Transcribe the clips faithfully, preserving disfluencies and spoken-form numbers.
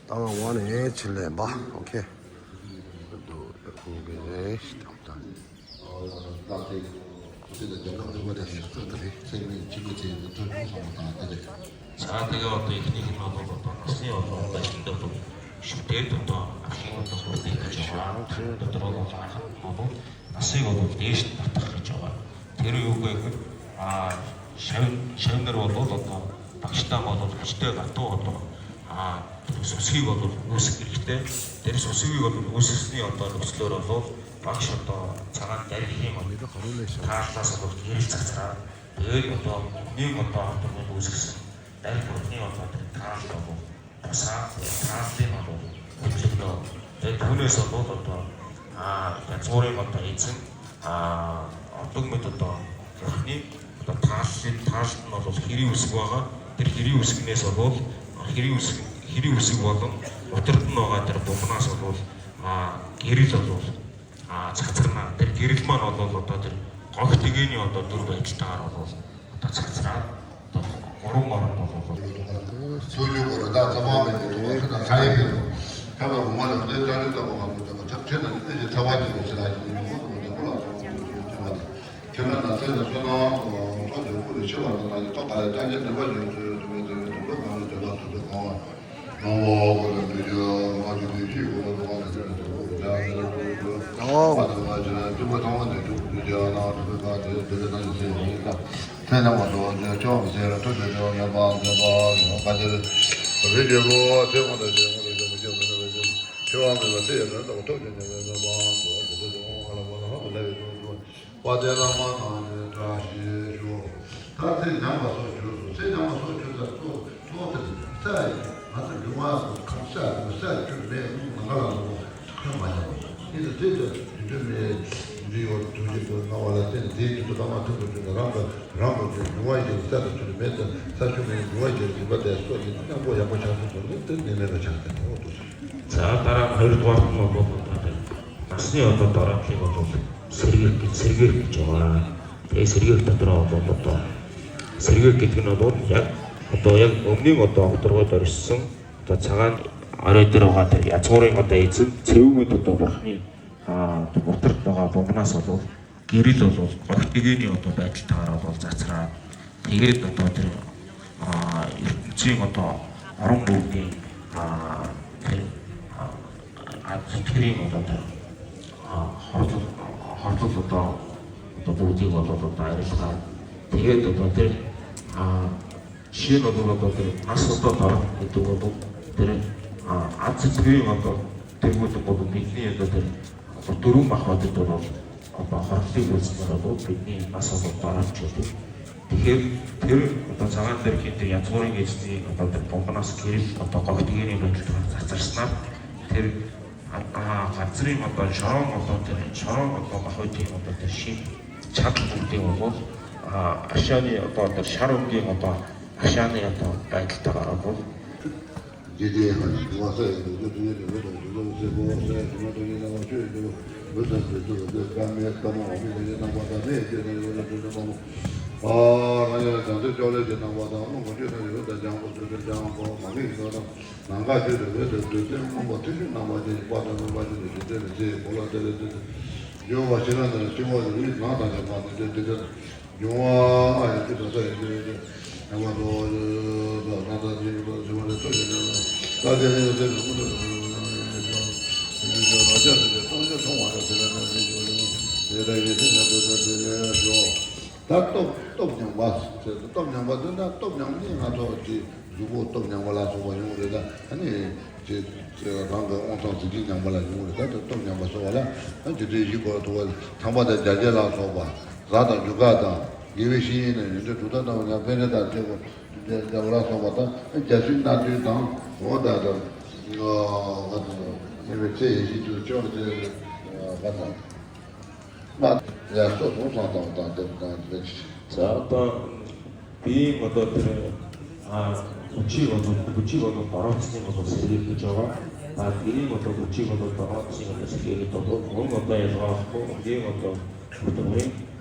ཏང་ཝང་ནས་ཆི་ལེན་པ། ཨོ་ཁེ། ས་དེ་ག་བ་དེ་ཁ་ནས་ཁ་ནས་ལོ་ལོ་དང་ནས་སེ་ཡོད་ལོ་ལ་ཡིན་འདུག་ཤུགས་ལྡན་དུ་དང་ཨ་ཤི་ཡོད་དོ་ལོ་དེ་ག་ཅོག་ལ་དུ་དུ་ལོ་ལ་ཁ་ནས་ལོ་ལོ་ཨ་སེ་ག་ལོ་དེ་ཤི་ཏག་ཏག་གི་ཅོག་ལ་དེ་རུ་ཡོད་དགོས་གི། ཨ་ཤ་ཤ་ནར་བ་ལོ་ལོ་དང་བག་ཤི་ཏ་མ་ལོ་ལོ་ཤི་ཏོ་ག་ཏོ་བ་དང་ཨ་དེ་རུ་སོ་སི་བ་ལོ་ལོ་སི་ཀི་རིག་ཏེ་དེ་རུ་སོ་སི་བ་ལོ་ལོ་སི་སི་ནི་ཡོད་དོ་ལོ་སི་ལོ་ར་ལོ་བག་ཤ་དང་ཚ་ག་དེ་རིག་ཧེ་མ་ལི་ད་ཁ་རུ་ལས་ཤ་ཐ་ལ་ས་ལོ་དེ་རིག་ཚ་ཚ་ར། དེ་ཡོད་དོ་ནི་ཡོད་དོ་དེ་མི་ལོ་སི་སི་དེ་རུ་ནི་ཡོད་དོ་དེ་ཐ་ལ་ལོ། ས་ས་དེ་ནང་དུ་ཁོ་ཚོ་དང་དེ་ཐོག་ནས་སོ་ལོ་དང་དང་ཨ་ཡ་ཚོ་རེ་མ་ད་ཡིན་ཚིན་ཨ་ཨ་འདུག་མི་དང་དང་ཡག་ནི་ད་ཐང་ཤིན་ཐང་ཤིན་ནང་ལོ་ཤི་རི་འུ་སི་བ་ག་དེ་ཤི་རི་འུ་སི་ནས་སོ་ལོ་ཤི་རི་འུ་སི་ཤི་རི་འུ་སི་བ་དང་ལོ་ཏར་ནོ་ག་དེར་བོ་མ་ན་སོ་ལོ་ཨ་གེ་རི་ལོ་ལོ། ཨ་ཚ་ཚར་ན་དེར་གེ་རིག་མ་ནོ་ལོ་ལོ་ད་དེར་གོག་ཏི་གེ་ནི་ཨོ་ད་དུར་བའི་ཁྲི་ཏང་རོ་ལོ་ད་ཚ་ཚར་ད་གོ་རུ་མ་རུ་ལོ་ལོ་ལོ། སུ་ཡོད་གོ་ར་ད་ཚ་བ་མེད་ཀྱི་ཐོག་ཁ་ན་ཁ་ཡེ་གི་ཁ་ན་རུ་མ་ལ་དེ་ད་རི་ད་གོ་ང་ད་ཁ་ཆེ་ན་དེ་ཚ་བ་གི་ལོ་ཚ་གི་ལོ་ལོ་ལོ་ལོ་ལོ། ཁྱེད་རང་ན་ཚེ་ནི་བསོད་ནམས་ཐོག་ཏུ་ཀུ་རུ་ཆེ་བ་ནི་ན་ཡི་ཐོག་ད་ཡི་ད་ཉེ་འདུན་པ་ཡོད་ཚུལ་དུ་མེད་དུ་མེད་དུ་ལོ་གང་ལ་དོན་དག་ཏུ་དུ་གང་བ། ནམ་མཁའ་ཀུན་ཏུ་འདུས་ཀྱང་ང་ཀུན་ཏུ་ཤེས་དགོས་ལ་དུ་གང་ལ་དོན་དུ་ཀུ་རུ་ཇ་ནི་ཀུ་རུ་ཨོ། ཨ་ཐུ་བ་ཇ་ནི་ཀུ་རུ་ཐང་བ་ནི་ཀུ་རུ་ཇ་ན་ཐུ་བ་དེ་དེ་ལ་ན་ཡི་ཚེ་ཡོང་ཡི་ད། ཚེ་ནམ་མཁའ་དུ་ཇ་ཆོག་ཟེར་ཐུ་ཇ་ཇོ་ཉམས་པ་མཛད་པ་ཡོང་ག་དེར་རི་རྒྱལ་པོ་ཚེ་དབང་དུ་ཇ་མོ་རི་ཇ་མོ་ཇ་མོ་ཇ་མོ་ཇ་མོ་ཆེ་བ་མེད་པ་ཚེ་ཡོད་ན་ཐུ་ཇ་ཉམས་པ་མཛད་པ་དེ་དེ་དེ་དབང་ལ་མ་ན་ཧ་མ་ལ་བའི་དོན་དུ། དཔལ་ལྡན་བླ་མ་དང་ནི་བཀྲ་ཤིས་ཤོག་ད་ཚེ་ཉམས་པ་སོགས་གྱུར་སོ། ཚེ་ཉམས་པ་སོགས་གྱུར་ས་གཙོ་གཙོ་དེ་ས་ཡི་ང་ཚོ་ལུས་ངག་སོགས་ཁམས་ས་ས་གྱུར་མེད་ནམ་མཁའ་ལ་ལོག་ཁྱོད་མ་ཉམས་པ་ཨེ་ད་ཚེ་དེ་དུས་དུས་མེད་འདི་ཡོད་དུས་ཀྱི་དུས་སྣང་བ་ལ་བརྟེན་དེའི་དུས་སུ་ལྟ་མ་ཐུབ་པའི་དུས་ན་རང་གི་རང་གི་དུས་ལུས་ངག་ཡིད་ཀྱི་ས་དང་གྱུར་མེད་དུ་ས་གྱུར་མེད་ལུས་ངག་ཡིད་ཀྱི་སྒྲིབ་པ་དེ་སོགས་ཀྱི་མཉམ་པོ་ཡག་པོ་ཆགས་སོང་དུས་ནི་དེ་ནི་མེད་པ་ཆགས་ཏེ་འོ་དུས་སུ། ཛ་ཏ་ར་མི་རུ་ཏོ་ཨ་ཏུ་མ་བོ་ཏོ་ཏ་ཏེ། ཨ་སི་ཡོ་ཏོ་ཏོ་ར་ཁེ་བ་ཏོ་ཏོ། སེར་གེ་ཀི་སེར་གེ་ཀི་ཅོ་ཨ། ཏེ་སེར་གེ་ཏ་ཏོ་ར་ཏོ་ཏོ་ཏོ། སེར་གེ་ཀི་ཏི་ནོ་ཏོ་ཡག་ཏོ་ཡག་ཨོམ་ནི་ངོ་ཏོ་ཏོ་རོ་ཏོ་རི་སུང་ཏོ་ཚ་ག་ཨ་རེ་ཏི་རོ་ག་ཏེ་ཡ་ཚོ་རེ་ངོ་ཏོ་ཡི་ཚི་ཚེ་བུ་མི་ཏོ་ཏོ་པོ་ནི་ཨ་ཏོ་ཏོ་ཏོ་ག་པོ་མ་ན་སོ་ཏོ། ཀེ་རི་ལོ་ལོ་ཨོ་ཏི་གེ་ནི་ཨོ་ཏོ་བེ་ཏི་ཐ་ར་ལོ་ཛ་ཚ་ར། ཏེ་གེ་ཏོ་ཏོ་ཏེ་ཨ་ཚི་ངོ་ཏོ་རོང་བུ་ཏེ་ཨ་ཏེ་ཨ་ཨ་ཚི་ཐི་རི་ངོ་ཏོ་ཏེ་ཨ་ཧོར་ཚོ་ཧོར་ཚོ་ཏོ་ཏོ་ཏོ་བུ་ཏེ་ངོ་ཏོ་ཏོ་ཏ་རི་ས་ཏེ་གེ་ཏོ་ཏོ་ཏེ་ཨ་ཤི་ནོ་ཏོ་ཏོ་ཏོ་ཏེ་ཨ་སོ་ཏོ་ཏོ་ར་ཏེ་ཏོ་ངོ་ཏོ་ཏེ་ཨ་ཨ་ཚི་ཐི་རི་ངོ་ཏོ་ཏེ་ངོ་ཏོ་ངོ་ཏོ་མི་ཏེ་ཡོད་ཏོ་ཏེ། ཏུ་རུ་མ་ཧོ་ཏི་ཏུ་རུ་ཨ་པ་ཧོ་ཏི་ཝེ་སི་ཏུ་རུ་ཏུ་པི་ནི་ཨ་ས་ཏུ་ཏ་ར་ཆོ་ཏི། ཏི་ཧེ་ཏི་རུ་ཨ་པ་ཚ་ང་ཏེར་ཁེ་ཏི་ཡ་ཚོ་རི་ངེ་ཅི་ཏི་ཨ་པ་ཏི་པོ་པ་ན་སི་ཁེ་རི་ཨ་པ་ཀོ་ཏི་ཡེ་ནི་ལོ་ཏི་ཏ་ཚ་ཚར་སི་ན། ཏི་རུ་ཨ་ཨ་ག་ཚི་རི་ང་པ་ཤ་རོ་ང་པ་ཏི་རུ་ཤ་རོ་ང་པ་མ་ཧོ་ཏི་ང་པ་ཏི་ཤི་ཆ་ཏུ་ཏུ་ཏི་ང་པ་ཨ་ཤ་ནི་ཨ་པ་ཏི་ཤ་རོ་ངེ་ང་པ་ཨ་ཤ་ནི་ཨ་པ་ཏི་ཏ་ར་པོ། འདི་དེ་ཧ་ཅང་ཞུ་བ་ས་ཡི་འདུག་ཏུ་ཏུ་ཡེ་ཏུ་ལུ་དང་ཞུ་ལུ་སེ་གོ་སེ་ཞུ་མ་ཏུ་ཡེ་ན་མ་ཆོས་ཏུ་ལུ་དང་ཏུ་ཏུ་ཏུ་ཀ་མེ་ཀ་མ་འོ་མི་ལ་ཡེ་ན་པ་ད་མེ་ཡེ་ཏུ་ལུ་ཏུ་ཏུ་ཏུ་ཨ་ར་ཡ་ལ་དང་ཏུ་ཅོ་ལེ་ཏུ་ན་པ་ད་མ་མ་ཆོས་ན་ཡོ་ད་ཅང་པོ་ཏུ་ཏུ་ཅང་པོ་མ་མི་ཡེ་ན་ན་ཀ་ཆོས་ཏུ་ལུ་ཏུ་ཏུ་ཏུ་མ་པ་ཏུ་ཞུ་ན་པ་ཏུ་པ་ད་ན་པ་ཏུ་ཏུ་ཏུ་ཏུ་ཏུ་གོ་ལ་ཏུ་ལུ་ཏུ་ཏུ་ཡོ་བ་ཤི་ན་ཏུ་ཤི་བ་ཏུ་ཡེ་ན་ད་ཏུ་པ་ཏུ་ཏུ་ཏུ་ཏུ། ཡོང་བ་ཨ་ཡ་ཅི་ད་ས་ཡ་ཅི་ཡ་ཅི་ཡ་མ་ཏོ་ཡ་ད་ད་ད་ཅི་ཡ་ད་ཅི་མ་རེ་ཏོ་ཡ་ད་ད་དེ་རེ་ཡ་དེ་རེ་མ་ཏོ་ཡ་ད་ཅི་ཡ་ད་ཅི་ཡ་མཐོང་བ་ད་དེ་རེ་ད་ཅི་ཡ་ད་ཡ་དེ་ཡ་ད་དེ་ཡ་ཞོ། ད་སྟོབས་སྟོབས་མྱངས་པ་ཟེར་ཏེ་སྟོབས་མྱངས་པ་དེ་ན་སྟོབས་མྱངས་ནི་ང་ཚོ་གི་གཟུགས་པོ་སྟོབས་མྱངས་པ་ལ་སོགས་པ་ཡོང་རེད་ད་ཨ་ནི། ཅེས་རང་གི་དབང་ཐང་གཟི་བརྗིད་ཉམས་པ་ལ་ཡོང་རེད། ད་ལྟ་སྟོབས་ཉམས་པ་སོགས་པ་ལ་ཇི་འདྲའི་གཞི་གོ་ཐུབ་པ་ཐང་པ་དང་རྒྱ་སྐྱེགས་ལ་སོགས་པ་གཟའ་དང་རྒྱུ་སྐར་དང་དགེ་བའི་བཤེས་གཉེན་ནས་ཡོན་ཏན་གྲུབ་མཐའ་ལྟ་བུ་ཉམས་པེ་རེ་དང་བཅས་པ་དེ་འདྲ་ལ་སོགས་པ་དང་རྒྱ་སྲིད་སྣ་བདུན་དང་འོ་ད་དང་ཨ་ད་དམིགས་པའི་ཚེ་ཡི་གཞི་དུ་ཆོག་ཚེ་ཨ་ད་དང་། ང་ཡར་སོ་སོང་སང་དང་དང་དེ་དང་དེ་ཟ་དང་དེའི་ངོ་ཐོག་དེར་ཨ་བུ་ཆི་ངོ་ཐོག་བུ་ཆི་ངོ་ཐོག་དོ་རང་ཚིག་ངོ་ཐོག་ཟེར་གྱི་འདུག་ཅོག་ཨ་དེའི་ངོ་ཐོག་བུ་ཆི་ངོ་ཐོག་དོ་རང་ཚིག་ངོ་ཐོག་ཟེར་གྱི་འདུག་དོ་ངོ་ངོ་ཐོག་ཡ་རོགས་ཁོ་འདིའི་ངོ་ཐོག་ངོ་ཐོག་རེད།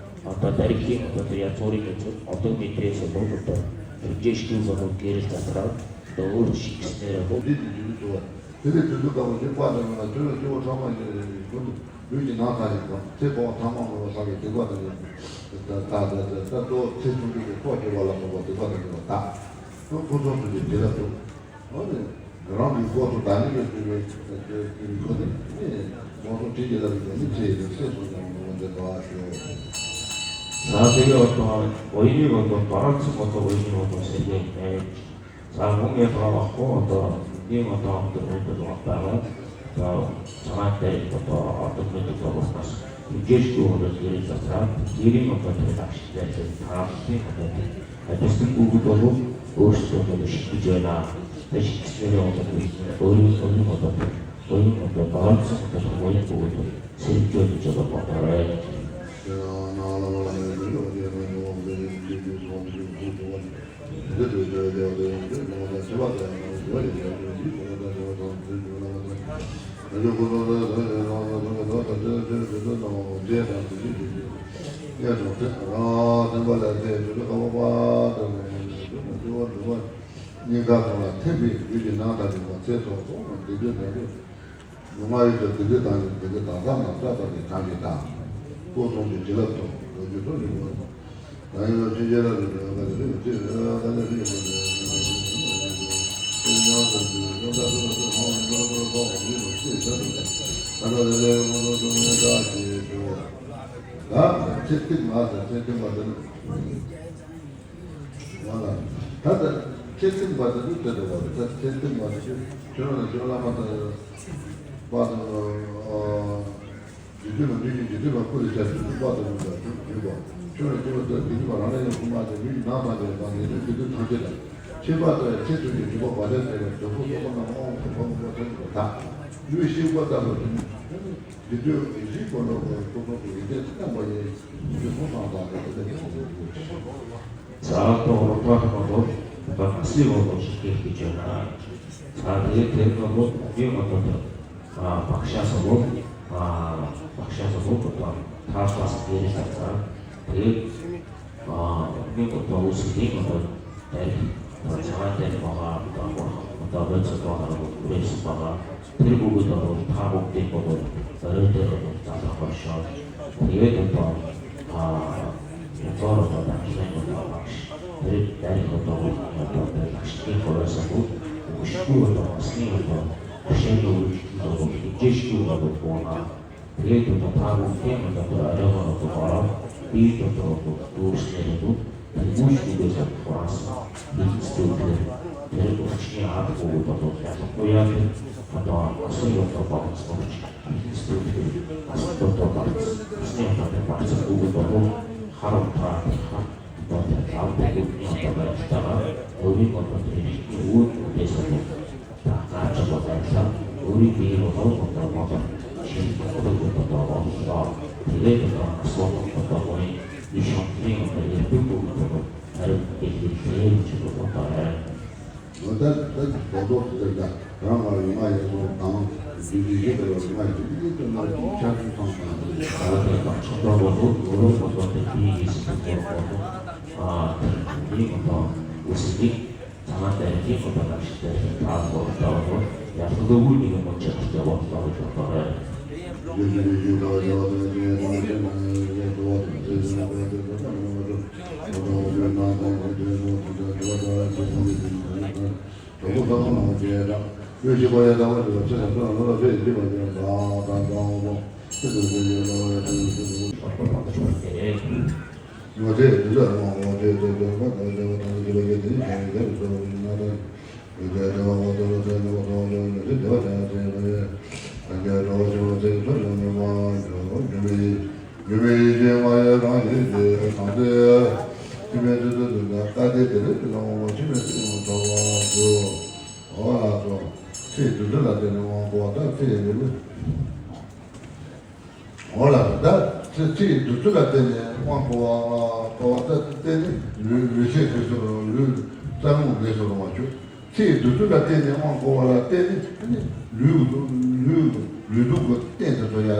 ཨ་ད་ད་རིག་ཤེས་ངོ་ཐོག་དེ་ཡ་ཚོ་རིག་གི་ཚོ་ཨ་ཐོག་མི་ཐེ་ཟེར་ལོ་ངོ་ཐོག་རིག་རྒྱས་ཤིག་ངོ་ཐོག་གེ་རེ་ཙ་ཙ་ར། འོ་ཞིག་སྟེ་རེད་ཧོ། འདི་ནི་རྒྱུ་ནི་དུ་བ། དེ་ནི་དུས་ཚོད་སྐབས་ལ་ཞིག་པ་དང་ཡོད་ན་དུས་ལ་སྐྱེ་བོ་ཕྲ་མ་ཡིན་རེད་ཀུན་ཏུ་ལུས་ཀྱི་ནང་ཐག་ཡིན་ཀྱང་ཚེ་འཁོར་བ་ཐ་མ་མེད་པ་ཐག་གི་སྡིག་པ་དང་ཡོད། ད་ད་ད་ད་གཙོ་བོ་ཚེ་ཐུང་ཀུན་གྱི་སྲོག་སྐྱེ་བ་ལ་སོགས་པ་སྡིག་པ་དང་ཡོད་པ་དག་ཀུན་ཀུན་སོང་ཚུལ་གྱི་བྱིན་རླབས་ཐུབ། འོ་ནི་རང་གི་སྐོར་དུ་བདག་ཉིད་ཀྱི་སྤྲུལ་པའི་ཁོ་ནི་ནི་མོ་སོང་དྲིན་གྱི་རླབས་ཀྱི་ནི་ཚེ་ཡི་ཚེ་སོང་ཀྱང་མི་འདོད་པ་ཞུ། ས་དེ་གའི་འོ་དང་འོ་ཡི་འོ་དང་དོ་ར་ཚི་མོ་དང་འོ་ཡི་འོ་དང་ཟེར་གྱི་མེད། ས་མོ་ངའི་ཕ་ལ་ཁོ་འོ་དང་འདི་ང་དང་འོ་དང་འོ་དང་ལ་པ་ལ་ད་ས་ང་དེ་འོ་དང་ཨ་དང་མི་དང་དོ་ར་ས་སུ་རྒྱས་ཀྱི་འོ་དང་རྒྱས་རིགས་ས་ས་རྒྱས་རིགས་འོ་དང་དེ་དག་ཞིག་དེ་ཚེ་ཐ་སྟེ་འོ་དང་དེ། ཨ་ཏི་སྟེང་གུ་གུ་ཏོ་ལོ། ཨོ་ཤི་ཏོ་ཏོ་ལོ་ཤི་ཏི་ཇོ་ན། ཏ་ཤི་ཏི་སེ་རེ་ཨོ་ཏོ་ཏོ་ཤི་ཏི་ཨོ་ཡུ་ཨོ་ཡུ་ཨོ་ཏོ་ཏོ། ཨོ་ཡུ་ཨོ་ཏོ་ཏོ་ཨོ་ཏོ་ཏོ་ཨོ་ཡུ་ཨོ་ཏོ། སེ་རི་ཅོ་ཏི་ཅོ་ཏོ་ཏོ་ཏོ་རེ། སྙིང་ག་གང་ལ་ཐིམ་པའི་རྒྱུད་ཀྱི་ནང་དང་རིག་པ་ཚེ་སྲོག་སོགས་ལ་བདེ་འགྲོའི་ནང་དུ། ལུས་ངག་ཡིད་ཀྱི་བདེ་འགྲོ་དང་ནི་བདེ་འགྲོ་དག་ས་ན་ས་དང་ནི་གང་གི་དང་། སྐུ་གསུང་གི་བྱིན་རླབས་དང་འོད་ཀྱི་ཚོགས་ཀྱི་ངོ་། ད་ཡོད་ཕྱིན་ཆད་ལ་ལུས་ཀྱི་ཡོད་པ་ནི་ལུས་ཀྱི་ཚེ་ཡོད་པ་ནི་ལུས་ཀྱི་ཚེ་ཡོད་པ་ནི། ད་ཚེ་གཏིང་མ་ཟེར་ཚེ་གཏིང་མ་ཟེར་ཚེ། ང་ལ་ད་ལྟ་ཚེ་གཏིང་བ་དེ་ཚོ་དེ་འདྲ་བ་རེད། ད་ཚེ་གཏིང་བ་དེ་ཚོ་ཁྱོད་རང་ལ་ཁྱོད་བླ་མ་དང་པ་དང་འཇིག་རྟེན་པ་མི་ཡིན། འཇིག་རྟེན་པ་ཀུན་ལས་བྱ་ཞིང་སྲིད་པ་དང་ལུས་དང་ཞུགས་པ། ཁྱོད་རང་ཁྱོད་རང་དེ་འདི་ཉིད་པ་རང་ལ་ཡང་ཁུངས་མ་དེ་ལུས་ཀྱི་ནང་དང་དེ་དང་ནད་གདོན་སྡིག་སྡུག་ཐམས་ཅད་དང་ཁྱད་པར་དུ་ཡང་ཚེ་ཐུང་ཀྱི་སྒྲིབ་པ་བག་ཆགས་བསལ་བའི་དོན་ཕུགས་སོགས་པ་རྣམས་དབང་དུ་འཕགས་པ་ཐོབ་པ་དང་ལུས་ཤེས་པ་ལྟ་བུ་དེ་ནི། དེ་དུས་རིགས་པ་ལོག་པའི་སྐུ་གསུང་ཐུགས་ཡོན་ཏན་བརྟན་པ་ཡིན། དེ་ཚོ་སོང་ཙང་ད་ལྟ་དེ་ལས་ཀྱང་ཡོད་དགོས་ཀྱི། ས་ཐོག་རོ་ཐོག་ཐོག་ཐོག་ད་ང་སྲིད་འོག་ལོག་ཞིག་སྐད་ཀྱི་བརྗོད་ན། ས་དེ་དེ་ནོ་ལོ་ཡོད་མ་ཐོག་ཐོག་བག་ཤ་ས་ལོ། བག་ཤ་ས་ལོ་ཐོག་ཐོག་ཐག་ཁ་ས་དེ་རེད་ས་ས་དེ། སྙིང་པོ་ཏོག་ཙམ་ནི་མ་དང་དེར་ཚ་བ་དེར་མ་ཧ་དང་མ་ཧ་མ་དང་བོད་ཚོ་དང་ཧ་རུ་རེ་སུ་མ་ཧ་དེར་གུ་གུ་དང་རུ་ཐ་གུ་དེ་གོ་དོ་ད་རེ་དེ་རུ་རྩ་ཐང་པར་ཤོར། དེ་བས་དུ་དང་ཧ་ཡ་ཚོ་རུ་དང་དང་ཤེས་མ་དང་ལགས་ཤིག་དེར་དེར་གོ་དོ་རུ་མ་དང་དེར་ལགས་ཤིག་དེ་གོ་རེ་ས་གུ་གུ་ཤི་གུ་དང་སྲིང་ཡོད་དང་ཤེས་དུ་རུ་ཤི་དུ་རུ་ཤི་ཅེ་ཤི་གུ་ལ་རུ་གོ་ན། དེའི་དོན་དུ་ཕ་རོལ་ཏུ་མི་འདའ་བར་ཨ་ར་བ་ར་ཏུ་བ་ར། དེའི་དོན་དུ་རོ་ཏུ་ཏུ་སེ་རེ་ཏུ་དེ་མུ་ཤུ་གེ་ས་ཁོ་ར་སི་དེ་ཏུ་སྟེ་དེ་དེ་རེ་ཏུ་ཤི་ཨ་ཏུ་གོ་གོ་ཏོ་ཏོ་ཡ་ཏུ་ཀོ་ཡ་ཏུ་ཨ་ཏོ་ཨ་སུ་ཡོ་ཏོ་པ་སོ་ཅི་དེ་ཏུ་སྟེ་ཨ་སུ་ཏོ་ཏོ་པ་སི་ཨ་སུ་ཡོ་ཏོ་པ་སི་གོ་གོ་ཏོ་ཏོ་ཧ་རོ་ཐ་ཏེ་ཧ་ཏོ་ཏེ་ཐ་ཏེ་གོ་ཡ་ཏོ་པ་སི་ཏ་ཨ་ཨོ་རི་གོ་ཏོ་ཏེ་རི་ཏུ་ཨུ་ཏུ་ཏེ་སོ་ཏོ། ད་ང་ཅག་པ་དང་ས་འོ་རི་དེའི་ལོ་ཧོ་ཧོ་དང་མ་དང་ཤིང་དང་ཁོལ་གོ་དང་དང་ཨོ་ཧོ་དང་དེ་ལས་དང་དང་སོ་དང་དང་དང་ངོ་ཡི་ཡི་ཤོང་ཐེ་ཡོང་དང་ཡེ་ཕུ་ཕུ་གི་དང་ཨ་རི་དེ་ཡི་ཚེ་ཡི་ཆུ་དང་དང་ཨ་རི། ང་ད་ད་རྡོག་རྡོག་དེ་ལ་རང་ང་ཡི་ང་ཡི་སོ་དང་དེ་དེ་ཡི་དེ་ལ་ང་ཡི་དེ་ཡི་དེ་ལ་ཆ་ཚུལ་ཚང་དང་དེ་ལ་ད་དེ་དང་ཆུ་དང་ལོ་ཧོ་ལོ་ཧོ་མ་དང་དེ་དེ་ཡི་སི་ཏུ་ཧོ་ཧོ་ཨ་དེ་ཡི་ང་དང་འུ་སི་ཏི། ཚང་མ་དེར་གྱི་ཁོ་པ་ནང་བཞིན་དེར་ཕར་འགྲོ་ལྟ་བུ་ཡར་ཐོག་ཏུ་དབུས་ཀྱི་མི་མང་ཆེ་བ་སྐྱེ་བ་ལྟ་བུ་ཆོག་པ་རེད། ངོ་དེ་དུས་ཚོད་མང་བོ་དེ་དེ་དེ་བ་དང་དེ་བ་དང་དེ་བ་དེ་དེ་ནི་ཁྱེད་ཀྱི་དེ་རུ་ཚོ་བ་ཡིན་ན་དང་། དེ་དེ་དེ་བ་བ་དེ་བ་དེ་དེ་བ་དང་དེ་བ་དེ་དེ་བ་དེ་དེ་བ་དེ། དེ་དེ་དེ་བ་ཆེ་བ་དེ་ཚོ་ཡོང་ནས་མ་འགྲོ་འགྲོ་མི་ཡིན། འགྲོ་མི་ཡིན་ཅེས་མ་ཡོད་རང་ཡིན་ཏེ་གང་དེ། ཕྱི་མའི་དུས་སུ་དུས་ལ་ཀ་དེ་དེ་རེ་ཅི་ལ་འོང་བ་ཕྱི་མའི་སྲིད་ཡོང་ཐོབ་པར་འགྱུར། འོ་ལགས་སོ། ཚེའི་དུས་ཚོད་ལ་བརྟེན་ནས་འོང་དགོས་པ་དང་ཚེའི་རིང་པོ། འོ་ལགས་སོ། ད་ཚེ་ཚེའི་དུས་ཚོད་ལ་བརྟེན་ནས་དབང་བསྐུར་བ་བསྐུར་བ་ལ་བརྟེན་ནས་ལུས་ལུས་ཤེས་དེ་ཚོ་ལུས་རྩལ་རྨོངས་ལས་སུ་རུང་བ་བྱུང་། ཚེའི་དུས་ཚོད་ལ་བརྟེན་ནས་དབང་བསྐུར་བ་ལ་བརྟེན་ནས་ལུས་ལུས་ལུས་སྡུག་གི་རྟེན་དེ་ཚོ་ཡ་ང་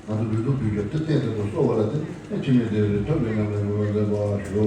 ཚོ་ལུས་སྡུག་གི་རྟེན་དེ་ཚོ་གསོ་བ་ལ་བརྟེན་ནས་འཆི་མེད་བདེ་བའི་ཐབས་ལ་ཡང་མེད་པར་མཛད་པར་ཞུ།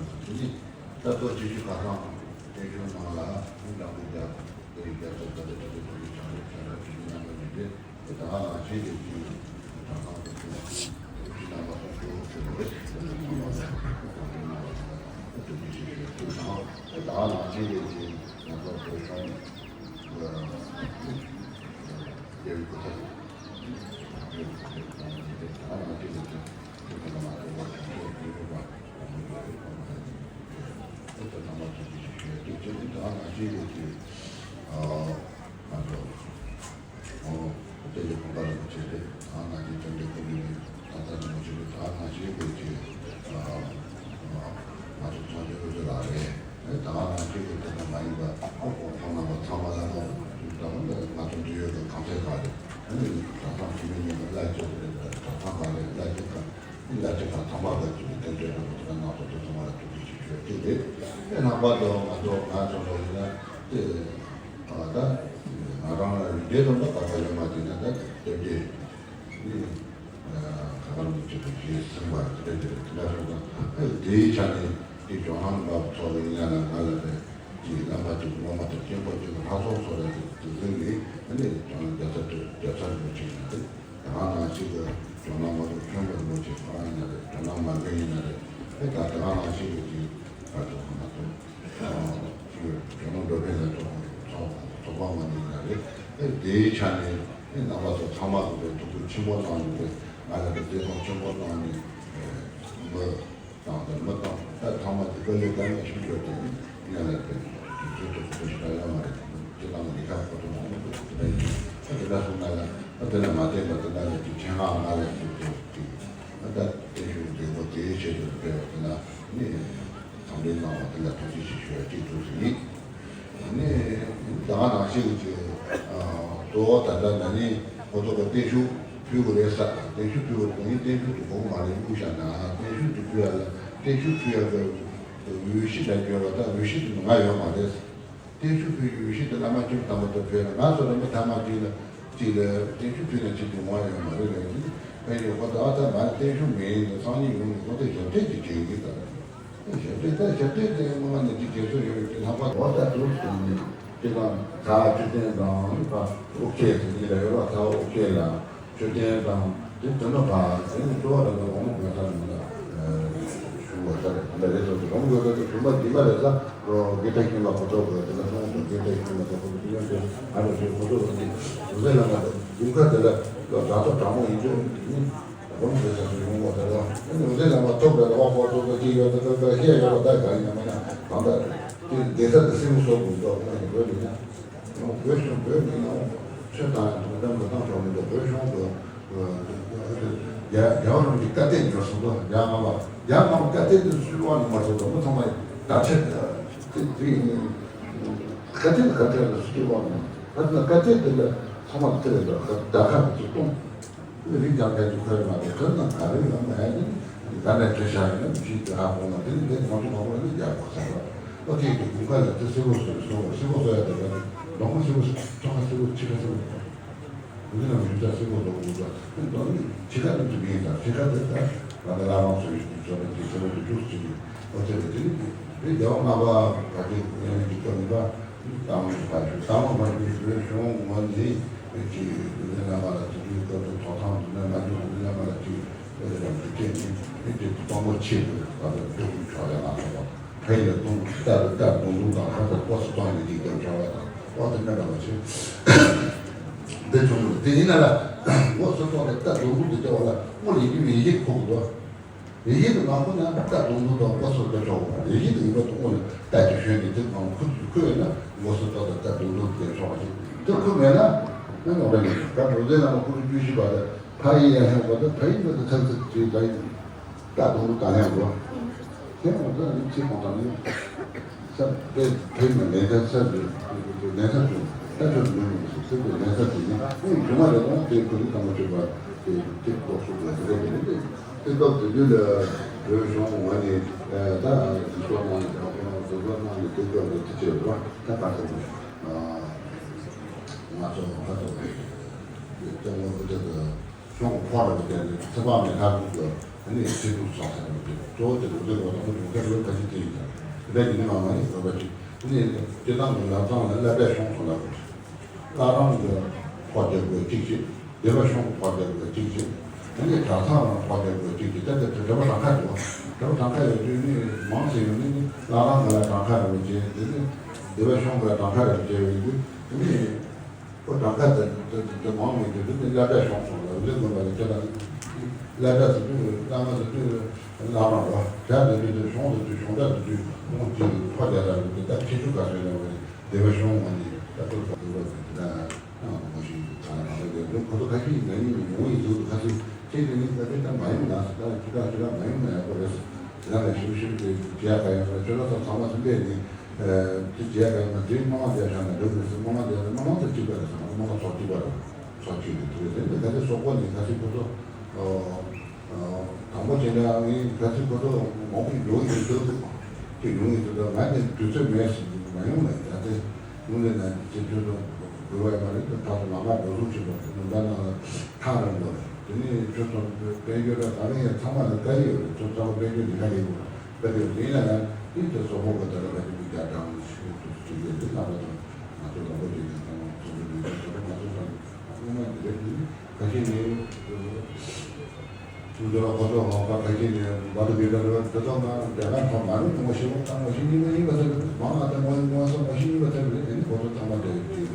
ནས་དེ་ནས་ད་ལྟོ་སྤྱི་སྤྱོད་ཁ་སང་བརྟན་བཞུགས་ནང་ལ་ཀྲང་ཀྲང་གི་རྒྱ་དེ་རིང་རྒྱ་ཚོགས་ད་ལྟ་ད་ལྟ་ད་ལྟ་བྱང་རེད་བྱང་ར་བྱེད་ཀྱི་རྣམ་པ་ནས་རེད། དེ་ད་ག་ནང་བཞིན་དེ་དུས་གྲྭ་ཚང་དུ་ཕེབས་ཏེ་དེ་རྣམ་པ་ཚོ་གཙོ་བོ་ཕེབས་པ་རེད། དེ་ཚོ་ཚང་མ་ལ་ཐུགས་རྗེ་ཆེ་ཞུ་ཞུ་དང་། དེ་ད་ག་ནང་བཞིན་དེ་དུས་ང་ཚོ་བོད་གཞུང་རྒྱལ་བའི་སྐུ་ཚབ། ང་ཚོ་ཚོང་འབྲེལ་ཨུ་ཚུགས་ལགས་རེད། ད་ག་ནང་བཞིན་གྱི་དེ་འདྲ་མ་ཡིན་པ་ཨ་ཁོང་ཁོང་རྣམ་པ་ཚང་མ་ལ་ད་ང་ཚོ་འབྲེལ་ཡོད་ཀྱི་གང་ཐད་ག་རེད། ཨ་ནི་གྲྭ་ཚང་འཐུས་མི་ཉིན་མོ་བླ་བཅོ་ལྔ་རེད། གྲྭ་ཚང་ག་རེད། བླ་བཅོ་ལྔ་བླ་བཅོ་ལྔ་ཚང་མ་ག་ཅིག་གི་དེ་འདྲའི་རྣམ་པ་ཚོ་ལ་ང་ཚོ་དེ་ཚང་མ་ལ་ཐུགས་རྗེ་ཆེ་ཞུ་ཡ་གཅིག་རེད། དེ་ལྷག་པར་དུ་ང་ཚོ་ང་ཚོ་ལ་ཡིན་ན་དེ་ཨ་ད་ང་རང་ལ་རིགས་འདྲའི་རྣམ་པ་ག་ཚོད་ཡོད་མ་དེ་ན་ད་དེ་འདྲའི་ནི། ཁ་པར་མི་གཅིག་གིས་ཞེས་གསུངས་པ་དེ་འདྲ་དེ་འདྲ་སོང་ཙང་། དེའི་ཆ་ནས་དེ་ཇོ་ནང་འབབ་ཚོགས་པའི་ཡིན་ན་ང་ལ་དེ་དེ་བླ་མ་གཅིག་སློབ་མ་དང་གཅེན་པོ་གཅིག་ལྷ་ཚོགས་ཚོགས་རེད། དེ་དེ་ནི་ཨ་ནི་ཇོ་ནང་རྒྱལ་ཚབ་རྒྱལ་ཚབ་རིན་པོ་ཆེ་ཡིན་ན་རེད། དེ་ག་ནང་བཞིན་གྱི་ཇོ་ནང་མ་གཏོགས་ཁྱོན་པ་རིན་པོ་ཆེ་ཁོ་རང་ཡིན་ན་རེད། ཇོ་ནང་མ་གི་ཡིན་ན་རེད། ཨེ་ད་དེ་ག་ནང་བཞིན་གྱི་དེ་ག་ཚོད་ཁོ་ན་ཚོ། ཅིག་ཇོ་ནང་འགྲོ་ཕན་ལ་ཚོགས་ཚོགས་ཚོགས་པ་མ་ནི་ཡིན་ན་རེད། ཨེ་དེའི་ཆ་ནས་ཨེ་རྣམ་པ་ཚོ་ཚང་མ་གི་ཐུགས་ཁུར་ཆེན་པོ་གནང་ཡོད་པས། ང་ལ་གི་བརྩེ་དུང་ཆེན་པོ་གནང་ནས་མི་དང་དང་མི་དང་ད་ཚང་མ་གི་དཀའ་ལས་དཀའ་ངལ་ཆེན་པོ་ཡོད་དེ་ནི་ངས་ལ་དེ་དུས་ཚོད་དུ་ཁུ་ཞིག་ད་ཡོད་མ་རེད། སྤྱི་བཏང་ལས་ཀ་ཁོ་ཐུག་མང་པོ་འདུག་དེ་འདྲ་ཡིན། ཨ་དེ་འདྲ་སོང་ན་ལ་ཨ་དེ་ལ་མ་བརྟེན་པ་དེ་འདྲ་ལས་ཀྱི་ཆེད་མངགས་ང་ལ་ཞུགས་ཏེ་ཨ་ད་བརྟན་བཞུགས་མཛད་སྒོ་དེའི་ཆེད་དུ་སྤེལ་བ་དེ་ལ་ནི། དམ་ལུས་གནང་བ་དེ་ལ་ཐུགས་རྗེ་ཆེ་ཞུ་བ་གཅིག་འདུག་ཟེར་ཡིན། ནི་ད་ག་ནང་བཞིན་གྱི་གཙོ་བོ་ད་ལྟ་ན་ནིང་ཁོ་ཚོ་གི་བརྟན་བཞུགས་ཕུལ་དགོས་རེད་ས། བརྟན་བཞུགས་ཕུལ་དགོས་རེད། ངས་བརྟན་བཞུགས་དེ་དགོས་མ་རེད་དབུགས་བཞག་ན། བརྟན་བཞུགས་དེ་ཕུལ་ཡ་ལ་བརྟན་བཞུགས་ཕུལ་ཡ་གི་འོས་གཞི་ལ་བརྗོད་པ་ད་འོས་གཞི་དེ་ང་ཡོད་མ་རེད། བརྟན་བཞུགས་ཕུལ་རྒྱུ་ཡོད་ཤེས་དེ་བླ་མ་ཁྱིམ་དང་པོ་དུ་ཕེབས་ལ། ང་ཚོ་རིན་པོ་ཐ་མ་གཅིག་ལ་གཅིག་ལ་བརྟན་བཞུགས་ཕུལ་ན་ཅིག་དུ་ངོ་ཡོད་མ་རེད་ལ། ཡིན་ཕ་ཡི་ཁོ་ད་ཨ་ད་ང་བརྟན་བཞུགས་མེད་ཡིན་ན་སང་ཉིན་ཡོང་ནས་ཁོ་ཚོས་ཞབས་སྟེགས་ཀྱི་བྱེད་ཀྱི་ད། ཞབས་སྟེགས་ད་ཞབས་སྟེགས་དེ་སྔོན་མ་ནས་ཅིག་རྒྱལ་སྲོལ་ཡོད་ཀྱི་ལྷག་པ་འོ་ད་དུ་སོང་ནས་ཅི་དང་ད་མཆོད་རྟེན་དང་ཨུ་ཁེ་ཟེར་གྱི་ལ་ཡོད་པ། ད་ཨུ་ཁེ་ལ། མཆོད་རྟེན་དང་དེ་དོན་དུ་བ་དེ་ནི་གཙོ་བོ་ར་ལ་འོ་མ་དགོས་ས་མི་འདུག་ཞུ་བ་ས་རེད། འདི་རེད་སོ་སོ་འོ་མ་དགོས་ས་དེ་བུམ་པ་སྦྱིན་པ་རེད་ས། དགེ་ཕྲུག་ཁྱིམ་པ་ཁོ་ཚོ་དགོས་དེ་ལ་སོང་དུ་དགེ་ཕྲུག་ཁྱིམ་པ་ཚོ་ཁོ་ཚོ་ཡོད་དེ་ཨ་རོ་ཞེས་ཁོ་ཚོ་གི་ཡུལ་ཁ་དེ་ལ་དགུན་ཁ་དེ་ལ་དགྲ་ཐོ་དྲག་མོ་ཡིན་དུས་ནི་འོ་མ་དགོས་ས་སུ་ཡོང་བ་དེ་ལ་ཨ་ནི་འོ་དེ་ལ་མ་ཐོབ་དེ་ལ་བ་ཁོ་ཚོ་ཚོ་ཅི་ཡོད་དེ་ཁ་ཁ་ཤས་ཡོད་པ་ད་ག་ཡིན་ན་མ་ན་གང་ལྟར་དེ་བསྡད་ས་དེ་སེམས་སོགས་དགོས་འདུག་ཨ་ནི་དགོས་མིན་ན། བོད་གཞུང་བོད་མི་ནང་ཆོས་དང་ཡང་དོ་དམ་གྱི་ཏང་ཤོག་མི་འདུག་བོད་གཞུང་གི་རྒྱལ་རྒྱལ་བ་རིན་པོ་ཆེའི་བཀའ་གཏད་འབྱོར་སོང་ཙང་རྒྱལ་བ་ལྔ་པ་རྒྱལ་བ་ལྔ་པ་བཀའ་གཏད་དེ་སུས་དབང་ནས་མ་སོང་ཙང་མི་ཚང་མ་དར་ཆ་དེ་དེ་ཡིན། བཀའ་གཏད་ལ་བཀའ་གཏད་ལ་སུས་དབང་ནས་བཀའ་གཏད་ལ་ཚང་མ་ལ་ཐེ་རེ་དར་ཁ་དར་ཁ་གི་ཚུལ་གཏོང་། རིགས་ཀྱང་ཕན་ཚུན་ཁོལ་མ་དེ་ཁོལ་ན་ག་རེ་ཡོང་མ་ཡིན། ད་ནས་བྲེལ་བཞག་ཡིན་ན་མི་ཤེས་ཀྱི་ཧ་གོ་ན་དེ་ནི་དེ་ང་ཚོ་ག་པར་ནི་རྒྱག་དགོས་ཟེར་བ། ཨོ་དེ་དེ་དགུན་ཁ་ལ་དེ་སེ་གོ་སོ་སོ་སེ་གོ་སོ་ཡ་དེ་ག་དེ་ལོ་ངོ་སེ་གོ་ཐོག་ཁ་སེ་གོ་ཕྱི་ཁ་སེ་གོ་དེ་ནི་མི་ཤེས་ས་སེ་གོ་ལོ་ངོ་ད་ནི་ལོ་ནི་ཕྱི་ཁ་ནི་དེ་མིན་ད་ཕྱི་ཁ་དེ་ད་ང་ད་ལ་རང་སོ་ཡི་ཚོ་ནི་དེ་སེ་གོ་དེ་ཅུག་ཅིག་ཨོ་དེ་དེ་ནི་དེ་རྒྱལ་བ་ལྔ་པ་ག་དེ་ཡང་ཡི་ག་མི་པ། དང་པོ་བར་ཞུ། དང་པོ་བར་ཞུ་བོད་གཞུང་ངོས་ནས་ཀྱི་འདི་ནས་མ་ལ་དུས་རྒྱུན་སྐབས་སུ་ཐོག་ཐང་འདི་ནས་མ་འཇུག་འདི་ནས་མ་ལ་ཅིག་དེ་ལ་འདི་སྐད་ནི་མི་དེ་དཔང་པོ་ཆེ་དགོས་པ་དང་འདུག་ཆོག་ཡ་ང་ཚོ་ཕན་ཡོད་དུང་རྟ་རུ་རྟ་དུང་དུང་དང་ཧ་ད་ལྐོག་སུ་གཏོང་ཡོད་ཀྱི་སྐྱབས་ཆོག་ཡ་དང་ཨོ་དེ་འདྲ་འདྲ་བ་ཆེ་འདི་བྱུང་འདུག་དེ་ཡིན་ན་ལ་ལྐོག་སུ་གཏོང་ནས་རྟ་དུང་དུང་དེ་སྐྱོ་བ་ལ་དངོས་ལས་རྒྱུ་མི་ཡིད་ཁུག་འདུག་ཡི་གེ་དུ་མ་ཁོ་ན་རྟ་དུང་དུ་དང་པོ་སོར་དུ་ཆོག་པ་ཡི་གེ་དུ་ཡིན་པ་དུ་ཁོ་ན་རྟ་ཅིག་ཞོན་ནས་དེ་གང་ཁུ་ཁུ་ཡོད་ན་མགོ་སོར་ཏོག་དང་རྟ་དུང་དུ་དེ་ཆོག་པ་ཅིག་དེ་ཁུ་མེད་ན་ནི་ནོར་བ་ཡིན། ད་འགྲོ་ཚེ་ན་མ་ཁུ་རུ་རྒྱུ་ཞིག་པ་དང་ཕ་ཡི་ཡ་ཧན་པ་དང་ཕ་ཡི་མི་དུ་ཐག་ཚིག་ཅིག་ད་ཡིན་རྟ་དུང་དུ་དང་ཡང་འགྲོ་དེ་མ་ད་ནི་ཚིག་གང་དང་ནི། ས་དེ་དེ་ནི་ལན་ཚ་ས་དེ་ལན་ཚ་དེ་ལྟ་ཆོག་མི་མི་སུ་ཚེ་དེ་ལན་ཚ་དེ་ནི་ཨུ་ཇོ་མ་རེ་དང་དེ་ཁོ་ནི་དང་པོ་ཆོད་པ་དེ་དེ་ལྟོགས་སུ་དེ་རེ་དེ་ནི་དེ་ལྟོགས་དེ་དུས་ལ་བོད་གཞུང་ངོས་ནས་ད་དེ་ཚོ་ནང་ལ་དང་ཁོ་ན་དེ་ཚོ་ནང་ལ་དེ་ཚོ་ལ་དེ་ཆེ་བ་ད་ག་ཚོད་ང་ཚོ་ག་ཚོད་དེ་ལྟ་ངོ་བོ་དེ་ག་གཞུང་གི་ཕོགས་ལ་བརྟེན་ནས་ཚེ་དཔག་མེད་ལྷ་ཁུག་གི་ཨ་ནི་ཚེ་ཐུག་སོགས་ཟེར་བ་དེ་གཙོ་བོ་དེ་ལོ་དེ་ལོ་དང་པོ་བྱུང་ཚེ་ལོ་ཁ་ཤས་དེ་ཡིན་ཀྱང་དེ་འདྲ་ཡིན་ནི་མ་མ་ཡིན་དགོས་པ་ཅིག་དེ་ནས་སྤྱི་བཏང་གི་ལམ་སང་ལ་བསླབ་པའི་གཞུང་སོགས་ལ་བླ་རང་གི་ཕོགས་རྒྱབ་དགོས་གཅིག་བྱས། སྡེ་པ་གཞུང་གི་ཕོགས་རྒྱབ་དགོས་གཅིག་བྱས། དེ་ནས་གྲྭ་ཚང་ལ་ཕོགས་རྒྱབ་དགོས་གཅིག་བྱས། ད་ལྟ་དེ་སྡེ་པ་གྲངས་ཀ་ཡོད། སྡེ་པ་གྲངས་ཀ་ཡོད་དུས་ནི་མང་ཆེ་ཡོད་ནི་ནི་བླ་རང་གི་ལ་གྲངས་ཀ་རེད་བྱས། དེ་ནས་སྡེ་པ་གཞུང་གི་ལ་གྲངས་ཀ་རེད་བྱས་ཡོད་དུས་དེ་ནས། ཁོ་གྲངས་ཀ་དེ་དེ་དེ་མང་མི་འདུག་དེ་ནི་སློབ་གྲྭ་གཞུང་སོང་ལ་ལས་དགོན་པ་ལ་ཁྱེད་དང་སློབ་གྲྭ་ཟེར་དུས་བླ་མ་ཟེར་དུས་བླ་མ་རེད་བ། གྲྭ་ཟེར་དུས་དེ་གཞུང་ཟེར་དུས་གཞུང་གྲྭ་ཟེར་དུས་ཁོང་གཅིག་ཕ་རྒྱ་ལ་རེད་དེ་ད་ཁྱེད་ཆོ་ག་ཟེར་ན་བ་རེད། སྡེ་པ་གཞུང་ངོས་ནས་ད་ལྟ་ཁོ་ཚོ་བ་ཟེར་དེ་ད་ནང་དུ་མ་ཤེས་ཀྱི་གང་ལ་གང་ལ་ཡོད་རེད། ཁོ་ཚོ་ཁ་ཤས་ཡིན་ན་ཡིན་ཡོང་ཡིན་ཟེར་དུས་ཁ་ཤས་ཁྱེད་དེ་ནི་ད་དེ་ད་མ་ཡིན་ན་ཟེར། ད་ཁྱེད་ད་ཁྱེད་ད་མ་ཡིན་ན་ཡག་པོ་རེད་ཟེར། ཡང་ལ་ཞིབ་ཞིབ་དེ་རྒྱལ་ཁ་ཡོད་ན་ཁྱོད་ཚོ་ཚང་མ་ཚུན་པས་ནི། དེ་རྒྱལ་ཁ་ཡིན་ན་དེའི་མ་མ་རྒྱལ་ཤག་ན་འགྲོ་དགོས་སུ་མ་མ་རྒྱལ་ན་མ་མ་ཚོ་གཅིག་པ་རེད་ཟེར་ན་མ་མ་ཚོ་གཅིག་པ་རེད། ཚོ་གཅིག་རེད། དེ་རེད། དེ་ག་ཚོད་སོག་པོ་ནི་ག་ཚོད་ཁོ་ཚོ་དང་པོ་བྱས་ན་ངས་ག་ཚོད་ཁོ་ཚོ་མང་པོ་ཡོང་ཡིན་འདུག་དེ་ཡོང་ཡིན་འདུག་ང་ནི་དུས་ཚོད་མེད་ཟེར་མ་ཡོང་ལ་ཡ་དེ་དངོས་གནས་ན་ཅི་ཁྱོད་ཚོ་དགོས་པ་ཡོད་མ་རེད། དེ་ཕར་ཚུར་ལམ་ཁ་འགྲོ་སོང་བྱེད་པ་དེ་ནང་ད་ནང་ལ་ཐག་རིང་པོ་རེད། དེ་ནས་ཁྱོད་ཚོ་དཔལ་འབྱོར་ལ་ག་རེ་ཡང་ཚང་མ་ལ་དཀའ་ཡོད་རེད། ཁྱོད་ཚོ་དཔལ་འབྱོར་ལས་ཀ་ཡིན་དགོས། ད་དེ་ཡིན་ན་ཡང་དེ་དེ་སོག་པོ་གི་ད་ལ་བ་ཅིག་གི་རྒྱ་གྲམ་ཞིག་ཏུ་ཅིག་ཡོད་དེ་ལྷག་པར་དུ་ང་ཚོ་ལོ་པོ་ཅིག་ཡང་ཚང་མ་ཚོགས་འདུ་ལས་ཀ་བྱེད་པ་ང་ཚོ་ཚང་མ་དེ་རེད། དེ་ཁ་ཤས་ནི་ཐུགས་འདོད་ཁོ་ཚོ་ཧོང་པ་ཁ་ཤས་ནི་བ་དུ་གི་ད་ལ་དེ་ཚོ་ང་རྒྱ་གར་ཐོག་མ་རུ་ངོ་ཤེས་པ་ད་ངོ་ཤེས་ཉིན་མ་ཡིན་པ་ཚོ་མང་ང་ད་ངོ་ངོ་ཚོ་ངོ་ཤེས་ཉིན་པ་ཚོ་རེད། དེ་ནི་ཁོ་ཚོ་ཚང་མ་དེ་ཅིག་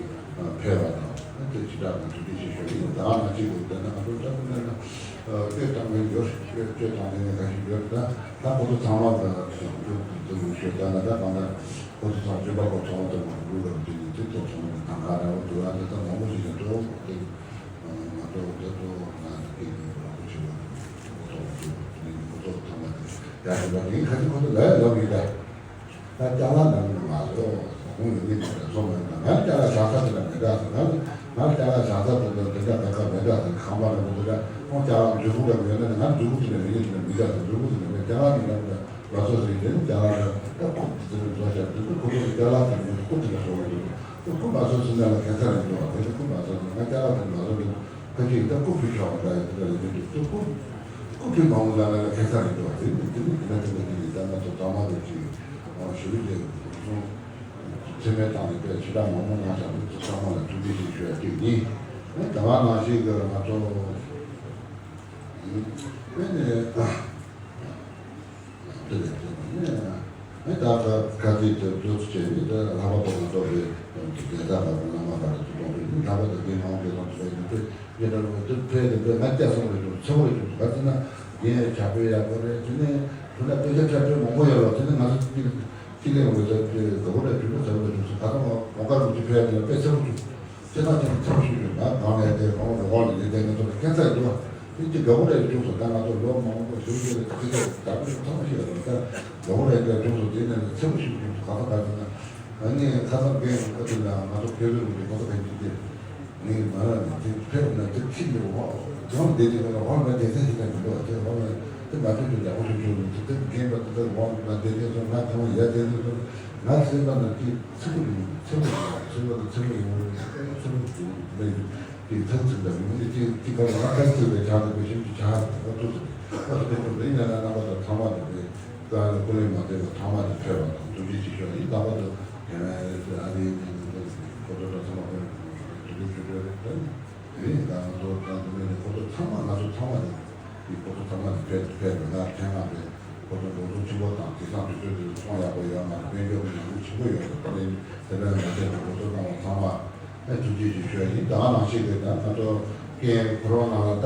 ཕེབས་པ་དང་དེ་ཅི་དྲག་གི་ཐུགས་རྗེ་ཆེ་ཞུ་ཡིན། ད་ང་གཅིག་གི་ད་ན་ང་ཚོ་ད་ན་ན་སྤྱོད་སྟངས་ནི་ཡོད། སྤྱོད་སྟངས་ནི་ཁ་ཤས་ཡོད། ད་ད་ཁོ་ཚོ་ཚང་མ་ད་ཞུ་ཞུ་ཞུ་ད་ན་ད་གང་ད། ཁོ་ཚོ་ཚང་སྤྱོད་པ་ཁོ་ཚོ་དང་མ་འགྲོ་ར་དེ་ནི་དེ་ཚོ་ཚང་མ་གང་ག་ར་བ་འགྲོ་ཡ་དེ་ཚོ་མང་པོ་ཞིག་ཡོད་དོ། དེ་ང་ཚོ་དེ་ཚོ་ང་ཚོ་སྐད་ཀྱི་ར་ཁོ་ཆེ་བ་ཁོ་ཚོ་དེ་ནི་ཁོ་ཚོ་ཚང་མ་དེ་ཡ་ཞིག་ལ་དེ་ཁ་ཅིག་ཁོ་ཚོ་ལ་ཡ་ལབ་ཡིན་ད། ད་ཅ་ལག་ནང་ནས་མ་བཟོ་ཁོང་ཡོད་མིན་ད་བཟོ་མ་ཡིན་ད་ང་ཅ་ལག་ཟ་ས་དེ་ལ་མི་འདྲ་ཟེར་ན། ང་ལ་ཅ་ལག་བཟའ་ཚང་དེ་འདྲ་འདི་འདྲ་ག་ག་མེད་འདྲ་དང་ཁང་པ་འདྲ་མི་འདྲ་ཁོང་ཅ་ལག་འབྲས་བུ་འདྲ་མི་ཡོད་ན་ང་འབྲས་བུ་དེ་འདྲ་མི་ཡོད་དེ་འདྲ་མི་འདྲ་དང་འབྲས་བུ་དེ་འདྲ་མེད་ཅ་ལག་མི་འདྲ་འདྲ་ལ་སོགས་ཟེར་དེ་ནི་ཅ་ལག་འདྲ་ད་ཁོ་དེ་འདྲ་བཟོ་བྱ་དེ་ཚོ་ཁོ་ཚོ་གི་ཅ་ལག་དེ་འདྲ་ཁོ་དེ་འདྲ་བཟོ་བ་ཡོད་དེ་ཁོ་མ་བཟོ་ཟིན་ན་ལ་ཁེ་ཚ་རེད་འདུག་བ་དེ་ནི་ཁོ་མ་བཟོ་ན་ང་ཅ་ལག་དེ་མ་བཟོ་ན་ཁ་ཅིག་ད་ཁོ་ཕུལ་ཆོག་བ་འདྲ་ཡོད་དེ་འདྲ་ཡོད་དེ་འདྲ་ཁོ་ཁོ་ཕུལ་མ་འོང་ལ་ན་ལ་ཁེ་ཚ་རེད་འདུག་བ་དེ་ནི་དེ་ནི་དེ་འདྲ་དེ་འདྲ་དེ་ནི་ད་ང་ཚོ་ཚང་མ་དེ་ཅིག་ཞུ་རིགས་དེ་ཚོ། མཚན་སྨད་བཏང་ནས་དཔེ་ཞེ་དྲག་མང་པོ་གནང་བཞག་པའི་ཚོགས་ཚང་མ་ལ་ཐུགས་རྗེ་ཆེ་ཞུ་ཡ་གཅིག་ཡིན། ཨེ་ད་ག་ནང་བཞིན་གྱི་ང་ཚོ་དཔེ་ནས་དེ་ལས་དེ་ནས་ཨེ་ད་ཁ་ཁ་ཚིག་དེ་ཚོ་བྱས་ནས་དེ་ལྷག་པར་དུ་ང་ཚོ་གི་དེ་ད་ལྷག་པར་བླ་མ་ག་རེ་ཚོ་གཏོང་དུས་ནི་ལྷག་པར་དུ་དེ་ནང་དེ་དང་དེ་ནས་དེ་ཡེ་ད་ལོ་དེ་ཕེ་དེ་དཔེ་ང་སྐྱ་སོང་རེད་འདུག་ཚེ་བོ་རེད་འདུག་ག་ཚོད་ན་རྒན་བྱ་དཔེ་ཡག་པོ་རེད། དེ་ནས་དུ་ན་དཔེ་ཆ་ཁྲ་དཔེ་མང་པོ་ཡོད་ལ་དེ་ནས་ང་ཚོ་གཅིག་ལས་འོས་ཚར་དེ་དགའ་པོ་ལས་གྲུབ་པ་ཚར་བ་ལས་གྲུབ་སོང་། ད་ཐོག་མ་གོང་དཀར་རུ་གཅིག་ཕེབས་ཡ་དེ་ལ་དཔེ་ཚེ་བོ་གྲུབ། ཅི་ལྟར་ཅི་ལྟར་ཚེ་བོ་ཞིག་ཡོད་ན་གང་ལས་དེ་གང་ལས་དབང་ལས་ལས་དེ་ང་ཚོ་ལ་ཁྱད་མཚར་འདུག་བ། དེ་གཅིག་དགའ་པོ་ལས་གྲུབ་སོང་། ད་ང་ཚོ་ལོ་མང་པོ་ཞིག་ཡོད་ལ་ཅི་ལྟར་དགའ་པོ་ལས་ཐོག་མ་ཞིག་ཡོད་རེད། ད་དགའ་པོ་ལས་དེ་གྲུབ་སོང་། དེ་ནས་ཚེ་བོ་ཞིག་གྲུབ་སོང་། གང་ལྟར་ག་ཚོད་ན་ཨ་ནི་ཁ་སང་རྒན་ཨ་དེ་ལ་ང་ཚོ་ཕེབས་རོགས་ཀྱི་ཁོ་ཚོ་ཕན་ཚུན་དེ། ངས་མ་ར་ནས་དེ་ཕེབས་ན་དེ་ཁྲིད་ནས་འོང་། དེའང་བསྡད་དེ་ཁོ་ལ་འོང་ན་བསྡད་ས་ཞིག་ལ་མི་འདུག་དེ་འོང་ན་དེ་མ་ཐུབ་ཀྱི་ཡག་པོ་ཞིག་བྱུང་ནས་དེ་དེ་རྒན་པ་དེ་ལྟར་འོང་ན་བསྡད་དེ་སོང་ང་ཐང་ཡ་བསྡད་དེ་སོང་ང་སེམས་པ་ན་དེ་ཚིག་པོ་ཡིན་ཚིག་པོ་ཡིན་ཚིག་པོ་དང་ཚིག་པོ་ཡིན་ཚིག་པོ་ཡིན་མེད་དེ་ཚིག་ཚིག་དང་མི་དེ་དེ་དེ་ག་ལ་ང་ཁ་ཚིག་པའི་ཆ་དེ་བེད་སྤྱོད་ཀྱི་ཆ་དེ་ཨ་ཐུག་ཚིག་ཨ་ཐུག་པའི་ཐུག་པའི་ཡིན་ན་ན་རྣམ་པ་དང་ཚང་མ་དེ་བས། ཀ་ནི་ཀུན་ལས་མ་འདས་པ་ཐ་མ་དེ་ཕེབས་པ་དང་ཐུགས་རྗེ་ཆེ་ཞུ་ཡིན། ལྷག་པར་དུ་དེ་ནས་ཨ་རིའི་ནས་ཁོ་ཚོ་དང་ཚང་མ་ཕེབས་ཐུགས་རྗེ་ཆེ་ཞུ་ཡོད་རེད། དེ་ནི་ད་ང་ཚོ་དང་དེ་ནས་ཁོ་ཚོ་ཚང་མ་ང་ཚོ་ཚང་མ་དེ་དེ་ཁོ་ཚོ་ཚང་མ་དེ་ཕེབས་ཕེབས་པ་ང་ཐེངས་མ་དེ་ཁོ་ཚོ་འགྲོ་སོང་ཆེན་པོ་དང་དེང་སང་དུས་ཚོད་དེ་ཚོང་ཡག་པོ་ཡོད་མ་རེད། དཔལ་འབྱོར་གྱི་ནང་མི་ཆེན་པོ་ཡོད་རེད། དེ་ནས་དེ་འདྲ་མ་བྱས་ན་ཁོ་ཚོ་ཚང་མ་ཚང་མ། ཨེ་ཐུགས་རྗེ་ཆེ་ཞུ་ཡ་ཡིན། ད་ག་ནང་བཞིན་གྱི་ད་ང་ཚོ་ཀན་ཁོ་རང་ནང་ལ་ད་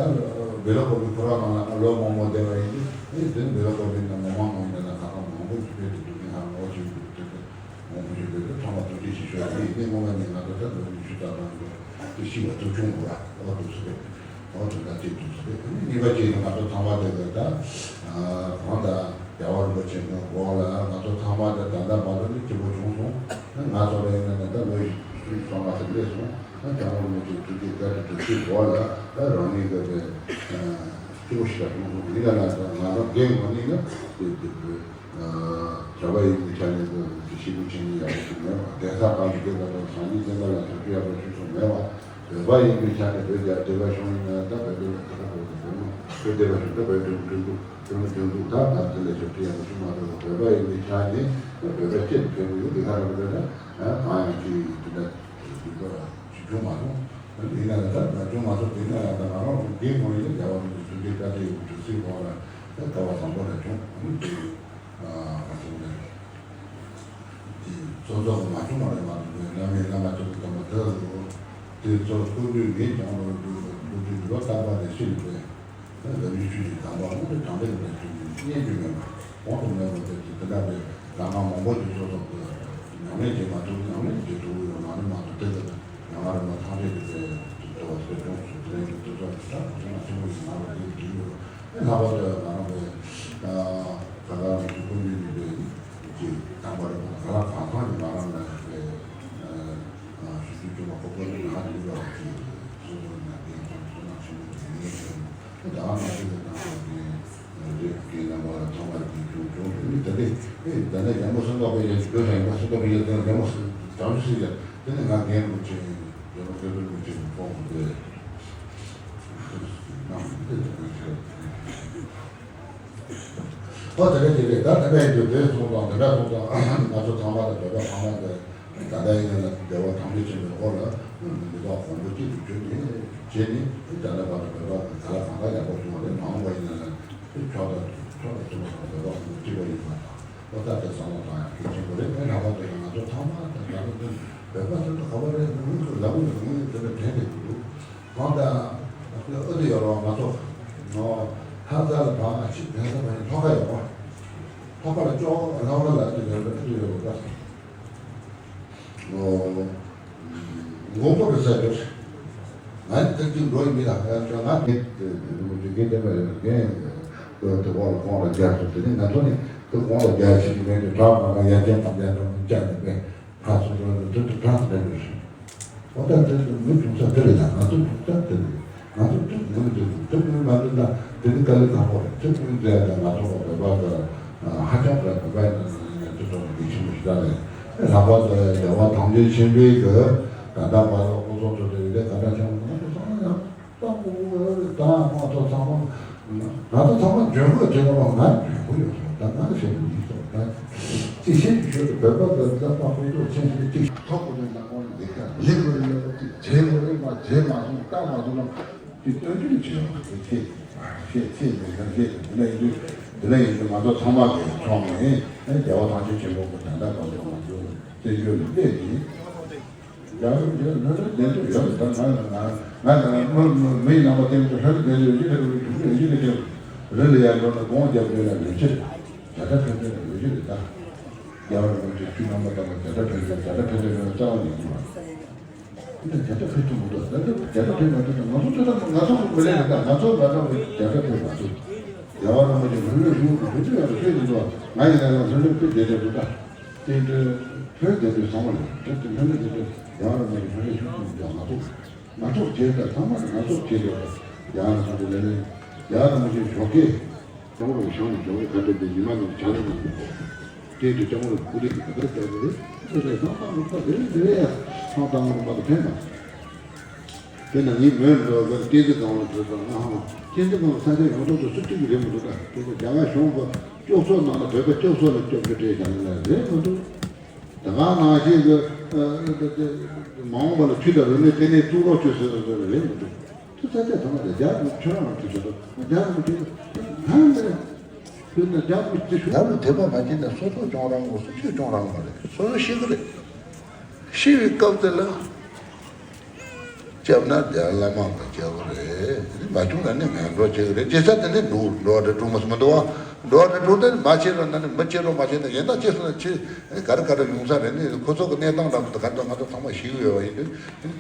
སྦེ་ལ་ཀོ་བི་ཁོ་རང་ནང་ལ་ང་ལོ་མང་པོ་བསྡད་པ་ཡིན་དུས་ཨེ་དེ་ནི་སྦེ་ལ་ཀོ་བི་ནང་མི་མང་མང་བསྡད་ན་ཁ་ཁ་མང་པོ་ཞིག་ཕེབས་ཏེ་འདུག་ནི་ཧ་ལོ་ཞིག་འདུག་དེ་ཚོ་མང་པོ་ཞིག་ཕེབས་ཏེ་ཚང་མ་ཐུགས་རྗེ་ཆེ་ཞུ་ཡ་ཡིན། ནི་སྔོན་མ་ནས་ང་ཚོ་ད་ལོ་ཉི་ཤུ་རྩ་གྲངས་འགྲོ་དེ་ཤི་བ་ཐུག་ཆུང་དགོས་ར་ཨོ་འདུག་སེ་རེད། ཨོ་དེ་འདྲ་དེ་འདུག་སེ་རེད། ཨ་ནི་གཉིས་པ་གཅིག་ནི་ང་ཚོ་ཚང་མ་དེ་ག་ད་གང་ལྟར། རྒྱལ་བ་རིན་པོ་ཆེ་གི་འོག་ལ་ང་ཚོ་ཚང་མ་དེ་ད་ལྟ་བར་དུ་ནི་སྐྱིད་པོ་བྱུང་སོང་། ང་ཚོ་ལ་ཡིན་ན་ད་ལྟ་ལོ་བཞི་བཅུ་ཐམ་པ་ཙམ་སླེབས་སོང་། ཨ་རྒྱལ་བ་རིན་པོ་ཆེ་ཐུགས་རྗེ་བཀའ་དྲིན་དེ་ཚོའི་འོག་ལ་ད་རང་ཉིད་ཀྱི་དེ་སྐྱིད་པོ་ཞིག་ལ་བྱུང་སོང་། ཡིན་ན་ང་ཚོ་ང་ཚོ་རྒན་ངོ་ནི་ན་དེ་དེ་བོད་བྱ་བ་ཡིན་པའི་ཆ་ནས་དེ་ཤེས་ཀྱི་ཆེ་ནི་ཡག་པོ་ཞིག་མེད་པ། གདན་ས་གང་དུ་བསྡད་པ་དང་སངས་རྒྱས་བསྟན་པ་ལ་བྱ་སྤྱོད་ཡག་པོ་ཞིག་སོང་མེད་པ། བོད་པ་ཡིན་པའི་ཆ་ནས་བོད་རྒྱ་བསྡད་པ་བྱུང་ཡིན་ན་ད་བོད་པའི་ལ་ད་བོད་པའི་བོད་མོ་བོད་བསྡད་པ་བྱུང་ད་བོད་དོན་མཐུན་འདུག་དོན་མཐུན་འདུག་ད་ད་དེ་ལས་ཆོག་དེ་ཡང་མ་བྱུང་མ་གཏོགས་བོད་པ་ཡིན་པའི་ཆ་ནས་ད་བོད་པ་སྐྱེས་ཕེབས་ཡོད་དེ་ག་རེ་བོད་ན་གང་ཡང་ཅི་ཡིན་དེ་འདྲ་ཡིན་པ་ཞིག་བྱུང་མ་སོང་། ཡིན་ན་ད་མ་བྱུང་མ་སོང་དེ་ན་ཡང་ད་ང་རང་རྒན་མོ་ཡིན་ན་རྒྱ་བ་མི་དུས་འདི་ལྟ་དེ་ཡོད་དུས་སྲིད་གོང་ལ་ད་དཀའ་བ་བཟང་པོ་ལ་བྱུང་མི་དེ། ཨ་ག་ཚོད་ནས་དེ་གཙོ་གཙོ་གི་མ་བྱུང་བ་རེད་མ་གཏོགས་བླ་མའི་བླ་མ་ཐུབ་པའི་དམ་པ་དེ་ལ་འགྲོ་དེ་གཙོ་སྐུ་མདུན་ངས་ཀྱང་ལོ་རྒྱུས་ལོ་རྒྱུས་ལོ་རྟག་པ་ནས་ཤི་ནས་པས་ད་ལ་ནུས་ཤུགས་ཀྱི་དམ་པ་དངོས་གནས་དྲང་གནས་ཀྱི་ལས་ཀྱི་རྙེད་རྒྱུ་མེད་པ་གོང་དུ་མེད་པ་དེ་དེ་འདྲ་བའི་ལམ་ཁ་མང་པོ་ཞིག་གཙོ་གཙོ་གི་ཉམས་ལེན་བྱེད་མ་ཐུབ་ཉམས་ལེན་བྱེད་ཐུབ་ཀྱི་ཡོད་མ་རེད་མ་གཏོགས་དེ་ལ་ཉམས་ལེན་མ་ཐང་ཆད་དེ་དེ་དེ་བ་དེ་ལ་ཅུང་ཟད་དེ་ལས་ཀྱི་དུས་ཚོད་ད་ཁོ་ན་ཆེན་པོ་ཞིག་ང་ལ་དེ་འདྲ་ཡོད། ལྷག་པར་དུ་ང་རང་གི་ད་ག་རང་གི་ཀུན་སློང་ནི་པའི་གི་དམ་པ་རེད་པ། ག་ལ་གང་ཐང་གི་ང་རང་ལ་གི་ཞུ་རྒྱུ་བྱུང་བ་ཁོ་ཀུན་སློང་ང་ནི་པ་གི་སོ་སོ་ན་དེ་ཡང་ཚང་སོ་ན་ཆེན་པོ་དེ་ངེས་ཅན་ད་ང་ཚོ་གི་ད་ང་གི་རེད་གི་རྣམ་པ་ལ་ཚང་མ་གི་བྱུང་བྱུང་དེ་ནི་ད་དེ་ཨེ་ད་ནས་རྒྱ་མོ་སུ་འདོགས་པའི་ཡ་ཞིག་བོད་ལ་ཡིན་པ་སུ་འདོགས་པའི་ཡ་དེ་རྒྱ་མོ་སུ་དྲང་ཞུ་སྲིད་ཡ་དེ་ནི་ང་རྒན་རིན་པོ་ཆེ་རྒྱ་མོ་སྐལ་རྡོར་རིན་པོ་ཆེ་གི་ཕོག་དེ། ཨོ་དེ་རེད་དེ་རེད། ད་དེ་འདྲ་ཡིན་དུས་དེ་སོང་ཙང་དེ་འདྲ་སོང་ཙང་ང་ཚོ་ཚང་མ་ལ་བོད་པ་ཚང་མ་དེ་ད་ལྟ་ཡིན་ན་ལ་བདེ་བ་ཐམས་ཅད་མཁྱེན་པའི་འོག་ལ་མི་ཐོག་གོང་བུ་གཅིག་ཏུ་གྱུར་ནས་བྱས་ནས་ད་ལྟ་བར་དུ་བོད་པ་ག་ལ་གང་ག་ཡག་པོ་བྱུང་བ་རེད། མ་འོངས་པ་ཡིན་ན་ལ་ཕྱོགས་དང་ཕྱོགས་དང་མཐུན་པ་དང་བོད་པ་གོང་བུ་གཅིག་པ་ཡིན་པ་དང་ཨོ་ད་དེ་བསམ་བློ་བཏང་ཡག་གལ་ཆེན་པོ་རེད། ཨེ་ལྷག་པར་དུ་ང་ཚོ་ཚང་མ་དང་ང་ཚོ་འདི་བོད་པ་ཚོ་ད་ག་བ་རེད་ངོས་ཀྱི་ལམ་ལ་ངོས་དེ་འདྲ་དྲན་བསྡད་ཀྱི་འདུག་གང་ལྟར་ཨ་ཏི་ཡོད་རོགས་ང་ཚོ་ནོ་ཧ་ཙ་ལ་བག་ང་ཆིག་གན་ས་བ་ནི་ཐོག་ཁ་ཡོད་པ། ཐོག་ཁ་ལ་ཅོག་ལྷག་ལ་ལ་ཨ་ཏི་ཡོད་རོགས་ཨ་ཏི་ཡོད་རོགས་ད། ནོ་མགོན་པོ་རེད་ས་ཡོད། ང་ནི་ཐེག་ཅིག་འགྲོ་ཡི་མི་ལ་ཡ་ཅོག་ང་ནི་དེ་དེ་མོ་ཅིག་གིན་དེ་མ་ཡོད་གན་དེ་དེ་བ་ལ་ཁོང་ལ་རྒྱ་ཐུབ་དེ་ནི་ང་ཚོ་ནི་དེ་ཁོང་ལ་རྒྱ་ཞིག་མེད་དེ་གྲགས་མ་ག་ཡ་ཅན་དང་ཡ་ཅན་ཅན་ནི་པས་ཕ་སོ་སོ་དེ་དེ་གྲགས་མེད་དེ། ད་དེ་ཚོ་མི་བྱུང་ས་དེ་རེད། ད་ང་ཚོ་བྱུང་ས་དེ་རེད། ང་ཚོ་ཐུག་མི་འདུག་ཐུག་མི་མ་འདུག་ན་དེ་ནི་དཀའ་ལས་ཁག་པོ་རེད། ཐུག་མི་འདུག་ཡ། ད་ང་ཚོ་བོད་པ་ད་ཧ་ཅང་ག་བོད་པ་ཡིན་ན་དེ་ཚོ་གི་ཆེན་པོ་ཞིག་ད་རེད། ལྷག་པར་དུ་རྒྱལ་བ་དམ་ཆོས་ཆེན་པོའི་གི་ད་ལྟ་བར་ལ་སྐུ་ཚོགས་ཚོ་དེ་ཡི་གེ་ག་འདྲ་བྱུང་ང་ཚོ་ཚང་མ་ཡང་ད་ང་ཚོ་ཚང་མ་ང་ཚོ་ཚང་མ་འཇོན་པོ་བྱེད་པ་ང་འཇོན་པོ་ཡོད་སོང་། ད་ང་ཞེ་པོ་ཡིན་སོང་། ད་ཅི་ཤེས་ཀྱི་ཤོད་དུ་བོད་པ་ཚོ་ལ་དཔའ་ཁོང་ཚོ་ཆེན་ཆེན་ཅིག་ཐོག་གོ་ནས་ནང་ཁོང་ལ་ལས་ཀ་ལས་དགོས་རེད། ལས་དགོས་ཅིག་བྱེད་དགོས་རེད། མ་བྱེད་མ་སོང་། ལྟ་མ་སོང་ན་དེ་སྟོན་ཐུན་བྱེད་ཡོང་དེ་ཁྱེད་ཁྱེད་ཁྱེད་མེད་ན་ཁྱེད་དེ་འདི་ལ་ཡིན་དུས་འདི་ལ་ཡིན་དུས་ང་ཚོ་ཚང་མ་གི་ཚོགས་ནས་རྒྱལ་བ་ཐམས་ཅད་མཁྱེན་པ་གི་ད་ལྟ་བར་དུ་ང་ཚོ་བཙན་བྱོལ་ལ་གནས་ནས། རྒྱལ་བ་རིན་པོ་ཆེ་ལྷོད་ལྷོད་བསྡད་འདོད་ཡོད་རེད། ད་ང་ང་ང་ང་མི་མི་མི་ཡི་རྣམ་པ་བསྟན་འདོད་ལྷོད་ལྷོད་བསྡད་འདོད་ཡོད་ཀྱི་ལྷོད་ལྷོད་ཡོད་ཀྱི་ལྷོད་ལྷོད་རི་ལ་ཡར་འགྲོ་ན་དགོང་རྒྱབ་འདོད་ལ་ལོས་ཕྱིར་རྒྱ་གྲྭ་ཕན་ཚུན་ལ་ལོས་ཕྱིར་རེད། ད་རྒྱལ་བ་རིན་པོ་ཆེ་ཆོས་རྣམ་པར་དག་པ་རྒྱ་གྲྭ་ཕན་ཚུན་རྒྱ་གྲྭ་ཕན་ཚུན་ལ་རྩ་བ་ནས་ཡིན་པ། འདི་ལ་རྒྱ་གྲྭ་ཕན་ཐོགས་མི་འདུག་ད་ལྟ་རྒྱ་གྲྭ་ཕན་མ་ཐོགས་ན་ང་ཚོ་ཚོ་ད་ང་ཚོ་མི་ལས་ན་ད་ང་ཚོ་ང་ཚོ་རྒྱ་གྲྭ་ཕན་མ་ཐོགས། རྒྱལ་བ་རིན་པོ་ཆེ་ལྷོད་ལྷོད་ཞུ་གི་མི་འདུག་ཡང་ཤོད་མི་འདུག་ང་ཡིན་ན་ཡང་ལྷོད་ལྷོད་ཕུད་བསྡད་བསྡད་འདུག་ད། དེ་འདྲའི་བོད་དེ་འདྲའི་བཟང་བ་ལ་དེ་དེ་ལྷན་དེ་འདྲའི་ཡང་ར་མ་ཡིན་ལྷན་ལྷན་ཤུགས་ཀྱིས་ཀྱང་མ་ཐུབ། ང་ཚོར་བྱས་ད་ཚང་མ་ང་ཚོར་བྱས་ཡོད་པ་ཡང་ར་མ་དེ་ལས་ཡང་ར་མ་ཞིག་ཞོགས་ཀས་སྐྱབས་མགོན་རིན་པོ་ཆེ་ཞང་ནས་ཞོགས་ཀས་ག་འདྲ་དེ་ཉི་མ་ནས་བྱ་ལ་ནས་དེ་དུས་སྐྱབས་མགོན་རིན་པོ་ཆེ་སྐུ་ལས་ཀྱི་ག་རེ་བྱ་དགོས་རེད། དེ་ལས་ཚང་ཚང་རུ་ཁ་རེ་རེ་ཡ་ཚང་ཚང་རུ་མ་དུ་ཕན་མ། དེ་ན་ངའི་མོས་འགྲོ་བའི་བསྟན་འཛིན་སྒང་ལ་འགྲོ་དང་ང་ཧང་བསྟན་འཛིན་སྒང་ལ་ས་ཆ་ཡོངས་རྫོགས་དུ་སུ་གཅིག་གི་རེད་མི་འདུག་ད་དེ་ཚོ་རྒྱ་གར་གཞུང་གི་སྐྱོབ་གསོ་ནང་ལ་བོད་པ་སྐྱོབ་གསོ་ལ་སྐྱོབ་རྒྱུ་སྤྲད་བཞག་ཡིན་ལ་རེད་མི་འདུག་ད་ག་ནང་བཞིན་གི་མ་འོངས་པ་ལ་ཆུ་དང་རི་ནས་ལྟེ་གནས་བཙུགས་རོགས་བྱོས་ཟེར་ཟེར་རེད་མི་འདུག་དེ་ས་ཆ་ཐ་མ་དེ་རྒྱ་གི་ཁྱོད་རང་ལ་དུས་ཚོད་དུ་རྒྱ་གི་དུས་ཚོད་ཧང་ནས་དུས་ནས་རྒྱ་གི་དུས་ཚོད་རྒྱ་གི་དེ་པ་མ་བྱས་ན་སོ་སོ་སྐྱོང་རང་དགོས། སུ་ཆོས་སྐྱོང་རང་མ་རེད། སོ་སོ་ཤི་གི་རེད། ཤི་བའི་སྐབས་དེ་ལ། སྐྱབས་ན་རྒྱ་བླ་མ་མ་སྐྱབས་རེད། དེ་མ་བྱུང་ན་ནི་ངན་འགྲོ་བྱེད་ཀྱི་རེད། ཅེས་ས་དེ་ནི་འགྲོ་འགྲོ་བ་འདྲ་འགྲོ་མ་སུ་མི་འདུག་བ། འགྲོ་བ་འདྲ་འགྲོ་དེ་ནི་མ་བྱེད་རོགས་ན་ནི་མི་བྱེད་རོགས་མ་བྱེད་ན་གཞན་དག་ཅེས་སུ་ན་ཆེ་ག་རེ་ག་རེ་ཡོང་ས་རེད། ནི་ཁོ་ཚོ་གི་གནས་སྟངས་འདྲ་པོ་དེ་ག་འདྲ་ང་ཚོ་ཚང་མ་ཤེས་ཀྱི་ཡོད་པ་ཡིན་དུས་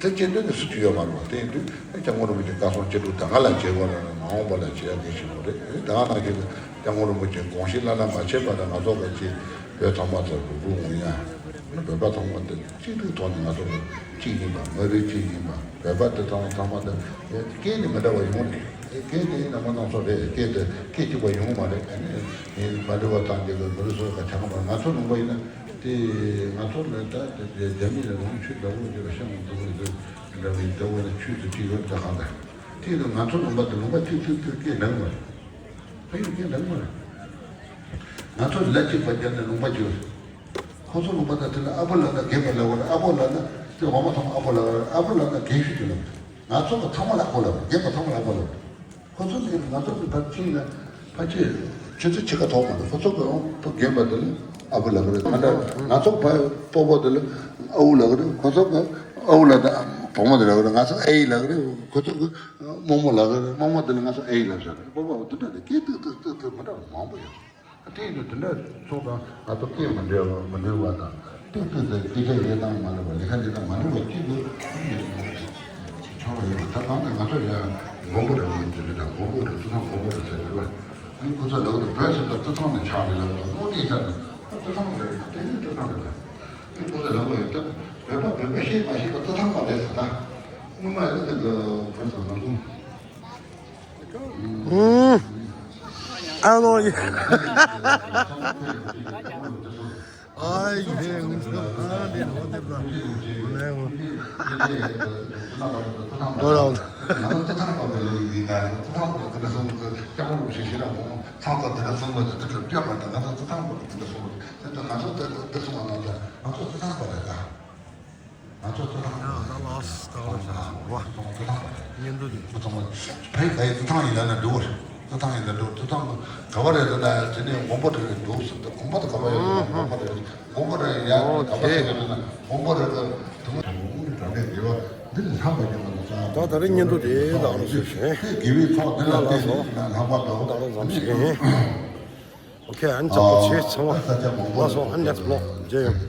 དེ་བྱེད་འདོད་ནི་སུ་གཅིག་ཡོད་མ་རེད་བ། དེ་ཡིན་དུས་སྐྱབས་མགོན་རིན་པོ་ཆེ་བཀའ་གསུང་ཅི་འདུག་ད་ང་ལ་བྱེད་དགོས་ན་ནི་མ་འོངས་པ་ལ་བྱེད་ཡ་གལ་ཆེན་པོ་རེད། ད་ང་ནང་བཞིན་སྐྱབས་མགོན་རིན་པོ་ཆེ་དགོངས་བཞེད་བླ་ན་མ་མཆིས་པ་དང་ང་ཚོ་ག་ཅི་བོད་ཚང་མ་ཚོ་རུ་རུ་འོང་ཡ། བོད་པ་ཚང་མ་དེ་གཅིག་སྒྲིལ་ཐོག་ནས་ང་ཚོ་གཅིག་ཡིན་པ། མི་རིགས་གཅིག་ཡིན་པ། བོད་པ་དེ་ཚང་ཚང་མ་དེ་སྐད་ནི་མི་འདྲ་བ་ཡོང་རེད། སྐད་དེ་ཡིན་ན་མི་སྣ་ཚོགས་རེད། སྐད་དེ་སྐད་གཅིག་པ་ཡོང་མ་རེད། ཨ་ནི་མི་འདྲ་བ་དང་དེ་གི་མི་རིགས་སོགས་ཀ་ཆ་ག་མ་ང་ཚོ་ལུང་པ་ཡིན་ན་དེ་ང་ཚོ་ལ་ད་རྒྱ་མི་ལ་རང་ཆོས་འདྲ་བོ་འདི་ལ་ཤ་མ་འདྲ་བོ་འདི་འདྲ་བའི་འདྲ་བོ་ལ་ཆོས་དེ་གཅིག་ཡོད་ད་གང་ལྟར་དེ་ཡིན་ན་ང་ཚོ་ལུང་པ་དེ་ལུང་པ་ཐིག་ཐིག་ཐིག་སྐད་འདྲ་མ་རེད། ཕ་ཡུལ་སྐད་འདྲ་མ་རེད། ང་ཚོ་ལ་གཅིག་པ་རྒྱབ་ནས་ལུང་པ་གཅིག་རེད། ཁོ་ཚོ་ལུང་པ་དང་དེ་ལ་ཨ་བུ་ལབ་ན་རྒན་པ་ལབ་པ་རེད། ཨ་བུ་ལབ་ན་དེ་འོ་མ་ཐོག་མ་ཨ་བུ་ལབ་པ་རེད། ཨ་བུ་ལབ་ན་རྒན་ཤོས་ཀྱི་ལབ་པ་རེད། ང་ཚོ་གི་ཐོག་མ་ལ་ཨ་བུ་ལབ་པ་རེད། རྒན་པ་ཐོག་མ་ལ་ཨ་བུ་ལབ་པ་རེད། ཁོ་ཚོ་ནི་ང་ཚོ་གི་ཕར་ཕྱིན་ན་ཕལ་ཆེར་ཆུ་ཚོད་ཕྱེད་ཀ་ཐོག་མ་རེད། ཁོ་ཚོ་གི་ཨོ་ཕ་རྒན་པ་དེ་ལ་ཨ་བུ་ལབ་པ་རེད། ད་ལྟ་ང་ཚོ་ཕ་སྤོ་བོ་དེ་ལ་ཨ་བུ་ལབ་པ་རེད། ཁོ་ཚོ་གི་ཨ་བུ་ལབ་ད་བུ་མོ་དེ་ལབ་པ་རེད། ང་ཚོ་ཨེ་ཡི་ལབ་པ་རེད། ཁོ་ཚོ་གི་རྨོ་མོ་ལབ་པ་རེད། རྨོ་མོ་དེ་ལ་ང་ཚོ་ཨེ་ཡི་ལབ་པ་རེད། སྤོ་བོ་དེ་འདྲ་དེ་སྐད་ཏིག་ཏིག་ཏིག་ཏིག་མི་འདྲ་བ་མང་པོ་ཡོད། དེ་ཡིན་དུས་དེ་འདྲ་ཚོགས་དང་ང་ཚོ་སྐད་མི་འདྲ་བ་མི་འདྲ་བ་དང་ཏིག་ཏིག་ཏིག་སྐད་ཆ་བཤད་སྟངས་མ་འདྲ་བ། ལས་ཀ་བྱེད་སྟངས་མ་འདྲ་བ་གཅིག་ཏུ་ཆགས་པ་ཡོད་པ། ད་གང་ལྟར་ང་ཚོ་ཡང་མགོན་པོ་རེད་མི་འདུག་རེད། ད་མགོན་པོ་རེད། ཐུབ་ཐང་མགོན་པོ་རེད་ཟེར་རེད་པ། ཨ་ནི་ཁོ་ཚོ་ལབ་དུས་བོད་ཟེར་ད་ཐུབ་ཐང་ནས་ཆགས་རེད་ལབ་དུས་དངོས་གནས་ཆགས་ནས་ཐུབ་ཐང་རེད། དེ་ནི་ཐུབ་ཐང་རེད། ཨ་ནི་ཁོ་ཚོ་ལབ་དགོས་ཡོད། ད་བོད་པ་བོད་པ་ཤེས་མ་ཤེས་པ་ཐུབ་ཐང་མ་རེད་ཟེར། ད་སྔོན་མ་ཡོད་དེ་གི་བོད་ཚོ་ནང་ཁུངས། ཨ་ལོ་ཡི། ཨ་ཡེ་ཧུང་སྐབས་ཨ་འདི་ནོ་དེ་ལ་ནས་ཧོ་ལོ་ལ། ང་ཚོ་ཐུབ་ཐང་པ་རེད་ད། ང་ཚོ་ཐུབ་ཐང་པ་རེད། ད་ལགས་སོ། ད་ལགས་སོ། བ། ཐུབ་ཐང་པ་རེད། བརྙན་ཐུང་དེ། ཐུབ་ཐང་པ་རེད། བོད་ག་ཡི་ཐུབ་ཐང་ཡིན་ན་ན་འགྲོ་བ་རེད། ཐུབ་ཐང་ཡིན་ན་འགྲོ། ཐུབ་ཐང་ག་བ་རེད་ད། དེ་ནས་དགོན་པ་རེད་འགྲོ་ཟེར་ད། དགོན་པ་དེ་ག་བ་ཡོད་ན་དགོན་པ་རེད། དགོན་པ་རེད་ཡ་ག་བ་ཟེར་ཡོད་ན་དགོན་པ་རེད་ད། དུང་དུང་གི་དྲ་གནས་དེ་བ་འདི་ལས་ལྷག་པ་ཡོད་མ་རེད་ད། ད་ད་རེས་བརྙན་ཐུང་དེ་ད་ག་རང་བཟོས་ཤིང་། དགེ་བའི་ཚོགས་འདི་ལ་བརྟེན་ནས་ལྷག་པ་འགྲོ། ད་ག་རང་བཟོས་ཤིང་། ཨོ་ཁེ། ཨ་ནི་ཚོགས་པ་ཆེ་ཚང་མ་ལགས་སོ། ཨ་ནི་next vlog མཇལ་ཡོང་།